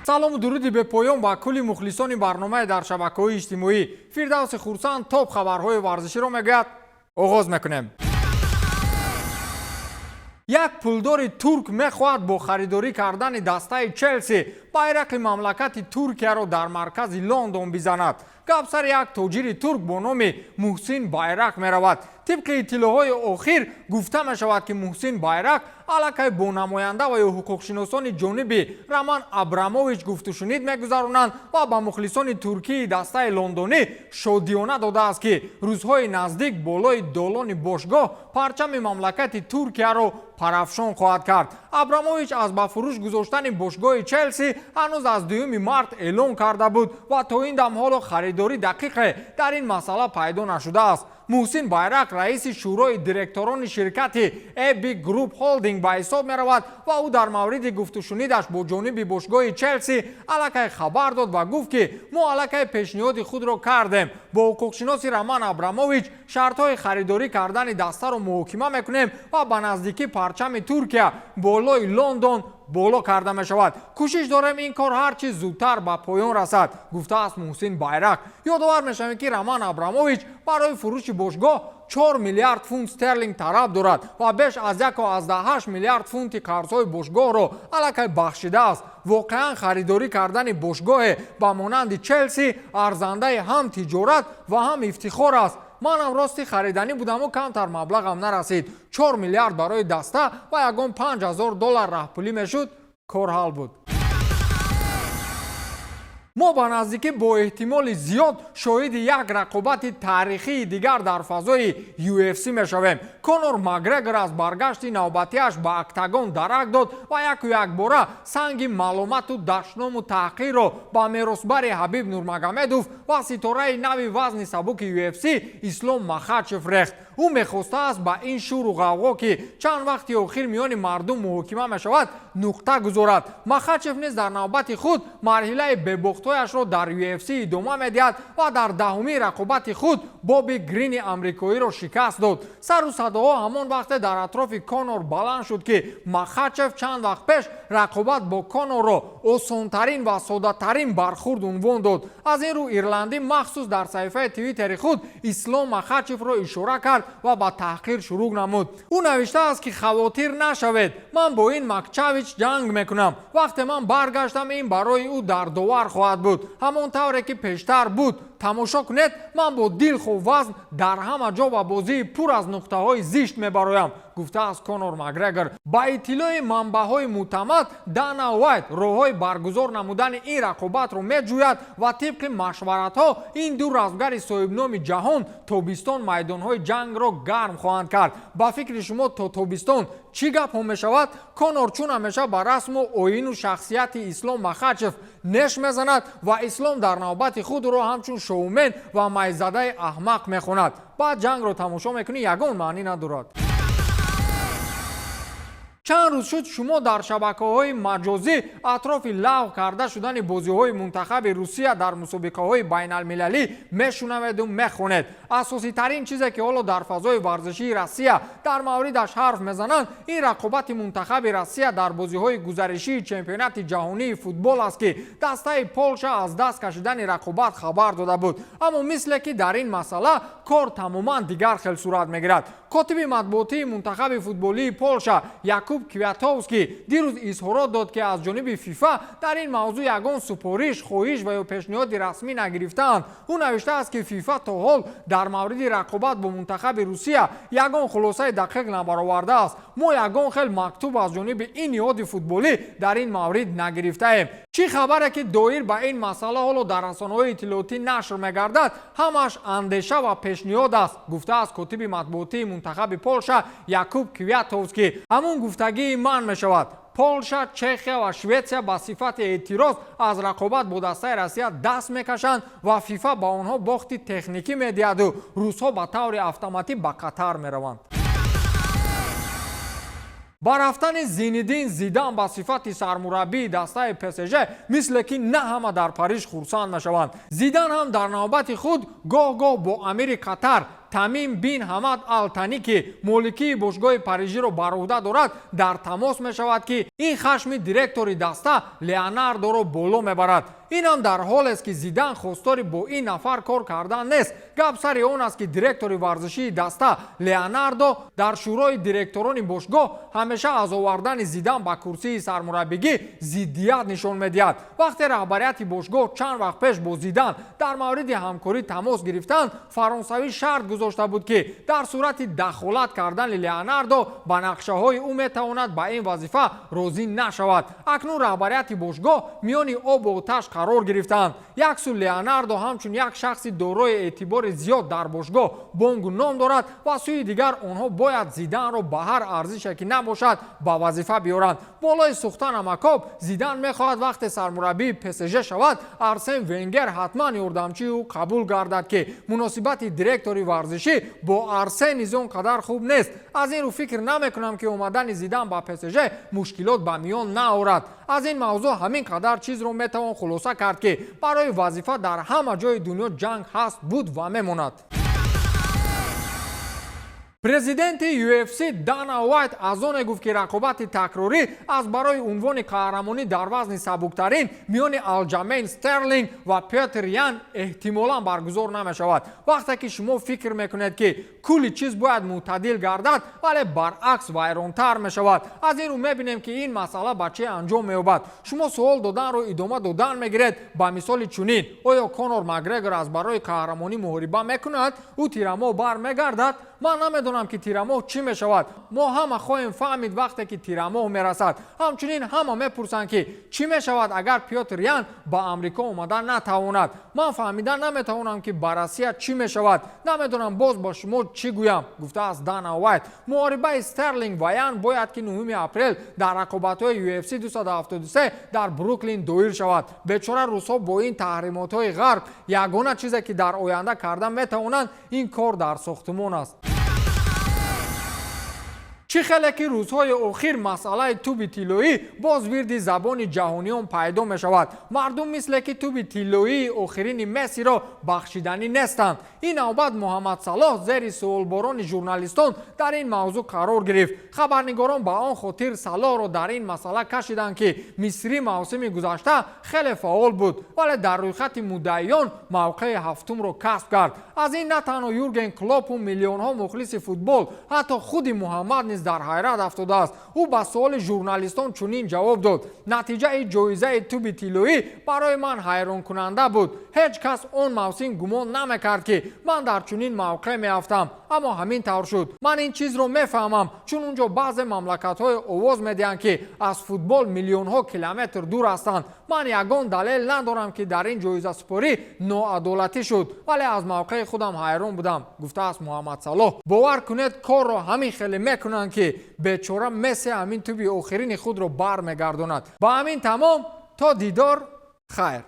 Салому дуруди бепоён ба кулли мухлисони барномаи дар шабакаҳои иҷтимоӣ. Фирдавси Хурсанд топ хабарҳои варзиширо мегӯяд. Оғоз мекунем. Як пулдори турк мехоҳад бо харидорӣ кардани дастаи Челси байрақи мамлакати Туркияро дар маркази Лондон бизанад. Гап сари як тоҷири турк бо номи Муҳсин Байрак меравад. Тибқи иттилоъҳои охир гуфта мешавад, ки Муҳсин Байрак аллакай бо намоянда ва ё ҳуқуқшиносони ҷониби Роман Абрамович гуфтушунид мегузаронанд ва ба мухлисони туркии дастаи лондонӣ шодиёна додааст, ки рӯзҳои наздик болои долони бошгоҳ парчами мамлакати Туркияро парафшон хоҳад кард. Абрамович аз ба фурӯш гузоштани бошгоҳи Челси ҳанӯз аз 2 март эълон карда буд ва то ин дам ҳоло харидори дақиқе дар ин масъала пайдо нашудааст. Муҳсин Байрак раиси шӯрои директорони ширкати Эби Груп Холдинг ба ҳисоб меравад ва ӯ дар мавриди гуфтушунидаш бо ҷониби бошгоҳи Челси аллакай хабар дод ва гуфт, ки мо аллакай пешниҳоди худро кардем, бо ҳуқуқшиноси Роман Абрамович шартҳои харидорӣ кардани дастаро муҳокима мекунем ва ба наздикӣ парчами Туркия болои Лондон боло карда мешавад. Кӯшиш дорем, ин кор ҳар чиз зудтар ба поён расад, гуфтааст Муҳсин Байрак. Ёдовар мешавем, ки Роман Абрамович барои фурӯши бошгоҳ 4 миллиард фунт стерлинг талаб дорад ва беш аз 1,8 миллиард фунти қарзҳои бошгоҳро аллакай бахшидааст. Воқеан, харидорӣ кардани бошгоҳе ба монанди Челси арзандаи ҳам тиҷорат ва ҳам ифтихор аст. Манам рости хариданӣ будаму камтар маблағам нарасид. 4 миллиард барои даста ва ягон 5000 доллар раҳпулӣ мешуд, кор ҳал буд. Мо ба наздикӣ бо эҳтимоли зиёд шоҳиди як рақобати таърихии дигар дар фазои UFC мешавем. Конор Макгрегор аз баргашти навбатиаш ба октагон дарак дод ва яку якбора санги маломату дашному таҳқирро ба меросбари Ҳабиб Нурмагомедов ва ситораи нави вазни сабуки UFC Ислом Махачев рехт. Ӯ мехостааст ба ин шӯру ғавғо, ки чанд вақти охир миёни мардум муҳокима мешавад, нуқта гузорад. Махачев низ дар навбати худ марҳилаи бебохтҳояшро дар UFC идома медиҳад ва дар 10-уми рақобати худ Боби Грини амрикоиро шикаст дод. Сару садоҳо ҳамон вақте дар атрофи Конор баланд шуд, ки Махачев чанд вақт пеш рақобат бо Конорро осонтарин ва соддатарин бархурд унвон дод. Аз ин рӯ ирландӣ махсус дар саҳифаи Твиттери худ Ислом Махачевро ишора кард ва ба таҳқир шурӯъ намуд. Ӯ навиштааст, ки хавотир нашавед, ман бо ин Макчавич ҷанг мекунам. Вақте ман баргаштам, ин барои ӯ дардовар хоҳад буд, ҳамон тавре ки пештар буд. Тамошо кунед, ман бо дилхоҳ вазн дар ҳама ҷо ба бозии пур аз нуқтаҳои зишт мебароям, гуфтааст Конор Макгрегор. Ба иттилои манбаъҳои мӯътамад, Дана Уайт роҳҳои баргузор намудани ин рақобатро меҷӯяд ва тибқи машваратҳо ин ду размгари соҳибноми ҷаҳон тобистон майдонҳои ҷангро гарм хоҳанд кард. Ба фикри шумо, то тобистон чӣ гапҳо мешавад? Конор чун ҳамеша ба расму оину шахсияти Ислом Махачев неш мезанад ва Ислом дар навбати худ ӯро ҳамчун шоумен ва майзадаи аҳмақ мехонад. Баъд ҷангро тамошо мекунӣ, ягон маънӣ надорад. Чанд рӯз шуд, шумо дар шабакаҳои маҷозӣ атрофи лағв карда шудани бозиҳои мунтахаби Русия дар мусобиқаҳои байналмилалӣ мешунаведу мехонед. Асоситарин чизе, ки ҳоло дар фазои варзишии Россия дар мавридаш ҳарф мезананд, ин рақобати мунтахаби Россия дар бозиҳои гузаришии чемпионати ҷаҳонии футбол аст, ки дастаи Полша аз даст кашидани рақобат хабар дода буд. Аммо мисле ки дар ин масъала кор тамоман дигар хел сурат мегирад. Котиби матбуотии мунтахаби футболии Полша Якуб Квятовский дирӯз изҳорот дод, ки аз ҷониби ФИФА дар ин мавзӯъ ягон супориш, хоҳиш ва ё пешниҳоди расмӣ нагирифтаанд. Ӯ навиштааст, ки ФИФА то ҳол дар мавриди рақобат бо мунтахаби Русия ягон хулосаи дақиқ набаровардааст. Мо ягон хел мактуб аз ҷониби ин ниҳоди футболӣ дар ин маврид нагирифтаем. Чӣ хабаре, ки доир ба ин масъала ҳоло дар расонаҳои иттилоотӣ нашр мегардад, ҳамаш андеша ва пешниҳод аст, гуфтааст котиби матбуотии мунтахаби Полша Якуб Квятовский. Ҳамун гуфтагии ман мешавад: Полша, Чехия ва Шветсия ба сифати эътироз аз рақобат бо дастаи Россия даст мекашанд ва ФИФА ба онҳо бохти техникӣ медиҳаду русҳо ба таври автоматӣ ба Қатар мераванд. Ба рафтани Зинидин Зидан ба сифати сармураббии дастаи ПСЖ мисле ки на ҳама дар Париж хурсанд мешаванд. Зидан ҳам дар навбати худ гоҳ-гоҳ бо амири Қатар Тамим бин Ҳамад Ал Тани, ки моликии бошгоҳи Парижиро бар уҳда дорад, дар тамос мешавад, ки ин хашми директори даста Леонардоро боло мебарад. Инам дар ҳолест, ки Зидан хостори бо ин нафар кор кардан нест. Гап сари он аст, ки директори варзишии даста Леонардо дар шӯрои директорони бошгоҳ ҳамеша аз овардани Зидан ба курсии сармураббигӣ зиддият нишон медиҳад. Вақте раҳбарияти бошгоҳ чанд вақт пеш бо Зидан дар мавриди ҳамкорӣ тамос гирифтанд, фаронсавӣ шарт гузошта буд, ки дар сурати дахолат кардани Леонардо ба нақшаҳои ӯ метавонад ба ин вазифа розӣ нашавад. Акнун раҳбарияти бошгоҳ миёни обу оташ қарор гирифтаанд. Як сӯ Леонардо ҳамчун як шахси дорои эътибори зиёд дар бошгоҳ бонгу ном дорад ва сӯи дигар онҳо бояд Зиданро ба ҳар арзише ки набошад ба вазифа биёранд. Болои сӯхта намакоб, Зидан мехоҳад, вақте сармураббии ПСЖ шавад, Арсен Венгер ҳатман ёрдамчии ӯ қабул гардад, ки муносибати директори варзишӣ бо Арсен низ он қадар хуб нест. Аз ин рӯ фикр намекунам, ки омадани Зидан ба ПСЖ мушкилот ба миён наорад. Аз ин мавзӯъ ҳамин қадар чизро метавон хулоса кард, ки барои вазифа дар ҳама ҷои дунё ҷанг ҳаст, буд ва мемонад. Президенти UFC Дана Уайт аз оне гуфт, ки рақобати такрорӣ аз барои унвони қаҳрамонӣ дар вазни сабуктарин миёни Алҷамейн Стерлинг ва Петр Ян эҳтимолан баргузор намешавад. Вақте ки шумо фикр мекунед, ки кулли чиз бояд мӯътадил гардад, вале баръакс вайронтар мешавад. Аз ин рӯ мебинем, ки ин масъала ба чӣ анҷом меёбад. Шумо суол доданро идома додан мегиред, ба мисоли чунин: оё Конор Макгрегор аз барои қаҳрамонӣ муҳориба мекунад? Ӯ тирамоҳ бармегардад? Ман намедонам, ки тирамоҳ чӣ мешавад. Мо ҳама хоҳем фаҳмид, вақте ки тирамоҳ мерасад. Ҳамчунин ҳама мепурсанд, ки чӣ мешавад, агар Пётр Ян ба Амрико омада натавонад. Ман фаҳмида наметавонам, ки ба Россия чӣ мешавад. Намедонам, боз ба шумо чӣ гӯям, гуфтааст Дана Уайт. Муҳорибаи Стерлинг ва Ян бояд, ки 9 апрел дар рақобатҳои UFC 273 дар Бруклин доир шавад. Бечора русҳо бо ин таҳримотҳои ғарб ягона чизе, ки дар оянда карда метавонанд, ин кор дар сохтумон аст. Чӣ хеле ки рӯзҳои охир масъалаи тӯби тиллоӣ боз вирди забони ҷаҳониён пайдо мешавад. Мардум мисле ки тӯби тиллоии охирини Мессиро бахшиданӣ нестанд. Ин навбат Муҳаммад Салоҳ зери суолборони журналистон дар ин мавзӯъ қарор гирифт. Хабарнигорон ба он хотир Салоҳро дар ин масъала кашиданд, ки мисрӣ мавсими гузашта хеле фаъол буд, вале дар рӯйхати муддаиён мавқеи ҳафтумро касб кард. Аз ин на танҳо Юрген Клопу миллионҳо мухлиси футбол, ҳатто худи Муҳаммад низ дар ҳайрат афтодааст. Ӯ ба суоли журналистон чунин ҷавоб дод: «Натиҷаи ҷоизаи тӯби тиллоӣ барои ман ҳайронкунанда буд. Ҳеҷ кас он мавсим гумон намекард, ки ман дар чунин мавқеъ меафтам, аммо ҳамин тавр шуд. Ман ин чизро мефаҳмам, чун унҷо баъзе мамлакатҳое овоз медиҳанд, ки аз футбол миллионҳо километр дур ҳастанд. Ман ягон далел надорам, ки дар ин ҷоизасупорӣ ноадолатӣ шуд, вале аз мавқеи худам ҳайрон будам», гуфтааст Муҳаммад Салоҳ. Бовар кунед, корро ҳамин хеле мекунанд, ки бечора Месси ҳамин тӯби охирини худро бармегардонад. Ба ҳамин тамом, то дидор, хайр.